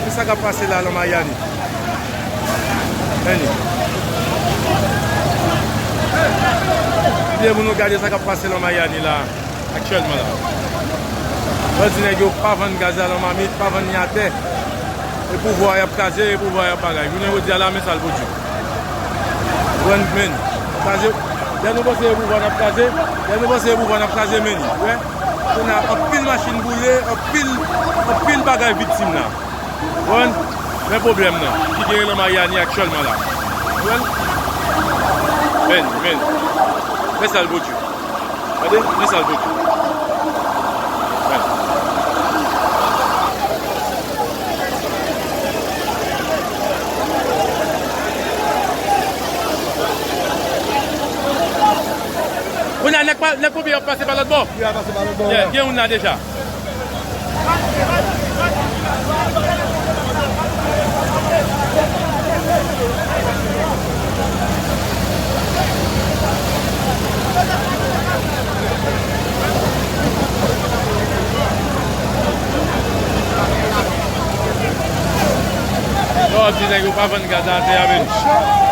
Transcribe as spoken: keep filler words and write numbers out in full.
Men sa k ap pase la nan Mayani. Men li. Kite pou nou gade sa k ap pase nan Mayani la aktyèlman la. Yo di nèg yo pa vann gaz la nan mamit, pa vann li atè. E pouvwa y ap kraze, e pouvwa y ap bagay. Jounen jodi a la, men sa l pwodui. Konprann, men. Kraze. Lè nou panse e pouvwa n ap kraze, lè nou panse e pouvwa n ap kraze, men li. Wè? Kounye a, anpil machin boule, anpil, anpil bagay viktim la. Konprann? Men pwoblèm nan ki genyen nan Mayani aktyèlman la. Konprann? Men, men. Men sa l pwodui. Gade, men sa l pwodui. Men. Kounye a, nèg pa, nèg ponpye yo ap pase pa lòt bò. Yo ap pase pa lòt bò. Yeah, gen youn la deja. Yo ap di nèg yo pa vann gaz la atè a, men.